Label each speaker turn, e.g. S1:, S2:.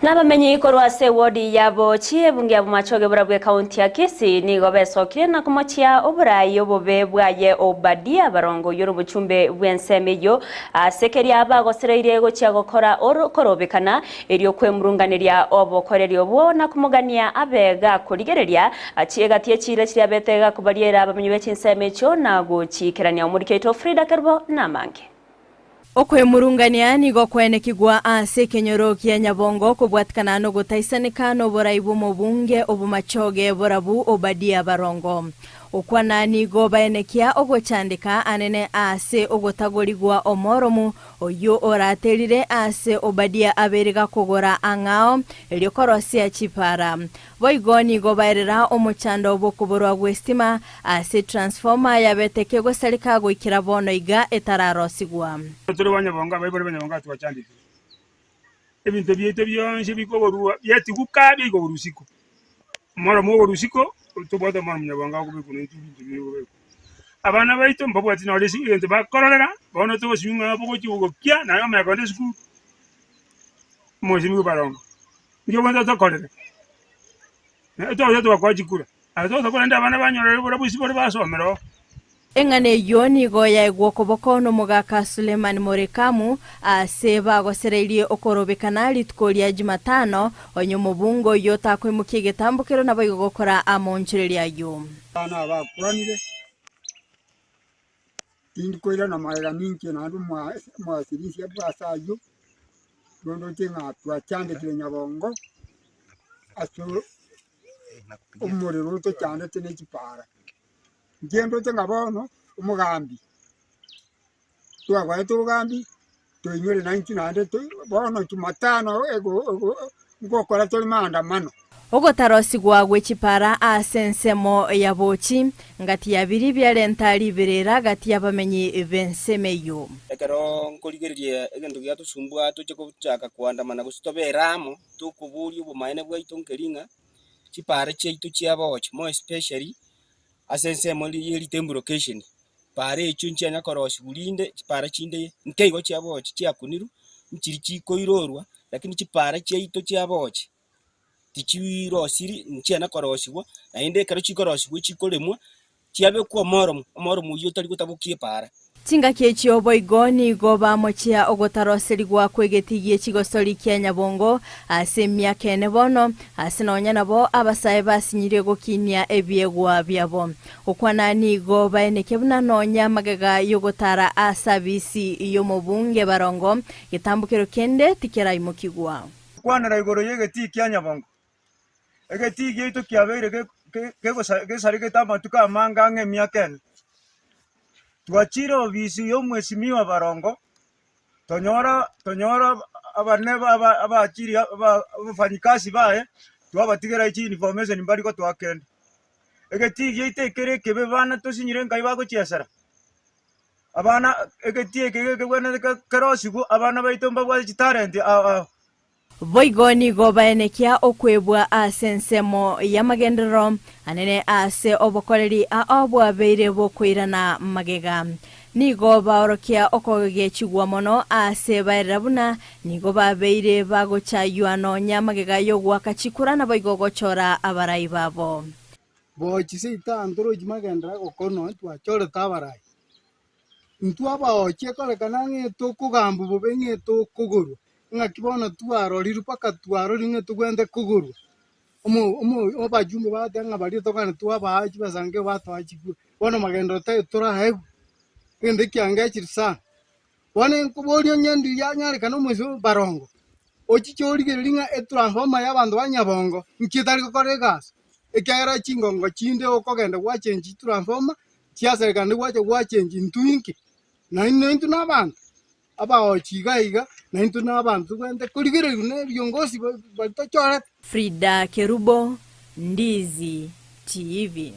S1: Nabamenyi korwa ase ewodi ya Bochi, ebunge ya Bomachoge borabwo ekaunti ya Kisii nigo besokire na komochia oborai obobe bwaye Obadia Barongo oyio ore omochumbe bw'ensemo eyio ase keria bagosereirie gochia gokora korobekana erio kwemurunganeria obokoreri obwo na komogania abe gakorigereria egati y'echiira chiria abete gakobariera abamenyi be chinsemo echio na gochiikerania. Omoriki oito Frida Kerubo namange.
S2: Okwemurungania nigo kwaenekigwa ase ekenyoro kia Nyabongo kobwatikana nogotaisaneka noborai bw'omobunge obomachoge borabu Obadia Barongo. Okwana nigo baenekia ogochandeka anene ase ogotagorigwa omoromu oyio oraterire ase Obadia abeire gakogora ang'ao erio korosia chipara. Boigo nigo baerera omochando bw'okoborwa gw'estima ase transformer yabete kegosareka goikera bono iga etararosigwa.
S3: Tore banyabongo, abaibori banyabongo twachandekire. Ebinto biaito bionsi bikoborwa biatiguka biaigwa usiku. Omoromo okorwa usiku, tobwate omoromo nyabongo akobekwa naintwe ebinto bire kobekwa. Abana baito mbabwati nonye ase egento bakororera, bono togosinywa ng'a bogochia gokia naye omanye kogenda esukuru, omosimiwa barongo. Inki obwenerete tokorere? Togocha togakoa chikura, aye togocha korende abana banyorere oborabu ase bare basomere oo.
S2: Eng'ana eyio nigo yaegwa okoboko nomogaka Sulemani Morekamu, aase bagosereirie okorobekana rituko ria Jumatano, onye omobunge oyio takoimokia egetambokero naboigo gokora amoonchoreria ayio.
S4: Abana aba bakwanire, Tindi koirana magega ninche naende omoasirisia bw'ase ayio, rondoche ng'a twachandekire nyabongo ase omorero otochandete ne chipara. Inche ndoche ng'a bono omogambi, twagoete obogambi, toinyore naintwe naende bono jumatano ego ego ngokora tore maandamano.
S2: Ogotarosigwa gwe chipara ase ensemo ya bochi, ngati ya biria biarenta riberera gati y'abamenyi b'ensemo eyio.
S5: Ekero nkorigereria egento giatosumbua toche gochaka koandamana gose tobere amo, tokoboria obomaene bwaito nkeri ng'a chipara chiaito chia bochi more especially ase ensemo eria ye ritembu location, para echio nchianya korosiwa rinde chipara chinde nkeigo chia bochi chiakunirwe, nchiria chikoirorwa, lakini chipara chiaito chia bochi tichirosiri, nchiana korosigwa, naende ekero chikorosigwa chikoremwa, chiabekwa omoromo, omoromo oyio otari gotabokia epaara.
S2: Chingaki echio boigo nigo bamochia ogotaroserigwa kw'egetii gie chigosori kia Nyabongo ase emiaka ene bono, ase nonya nabo abasae basinyirie gokinia ebiegwa biabo. Gokwana nigo baenekia buna nonya magega y'ogotara ase abisi y'omobunge barongo, getambokero kende tikeraimokigwa.
S6: Kwanera igoro y'egetii kia nyabongo. Egetii giaito kiabeire gesaregete amatuko amange ang'e emiaka ene. Twachire ofisi y'omwesimiwa Barongo, tonyora tonyora abane abaachiri abafanyikazi baye, twabatigera chiinformation mbari gotoa kende. Egetii giaito ekere ekebe bana tosinyire nkai bagochiesera. Abana, egetii eke gekebwenerete kerosigwe, abana baito mbabwate chitalenti ao ao.
S2: Boigo nigo baenekia okwebwa ase ensemo y'amagenderero anene ase obokoreri ao bwabeire bokoirana magega. Nigo baorokia okogechigwa mono ase baerera buna nigo babeire bagochaywa nonya magega y'ogoaka chikura naboigo gochora abarai babo.
S4: Gochi seito ntorochi magenderero agokora nonye twachorete abarai. Intwe abaochi ekorekana ng'a tokogambwa bobe ng'a tokogorwa, ng'aki bono twarorirwe mpaka twarorirwe ng'a tobwenerete kogorwa. Omo omo abajumbe bagateba ng'a baria tokogenda twabaa chibesa nke batoa chikura, bono magenderero taiyo toraegwe, egento ekiangechire sana. Bono nkoboria onye ndiria yanyarekana omoisia oyo barongo, ochiche origererie ng'a etransformer ya abanto ba nyabongo nki etari gokora egasi, ekiagera chingongo chinde okogenda gwachengi chitransformer, chiasarekana naende gwacha gwachengi intwe inki? Naende intwe na abanto, abaochi iga iga, naintwe na abanto tobwenerete korigereriwa na ebiongozi baria tochorete.
S2: Frida Kerubo, Ndizi TV.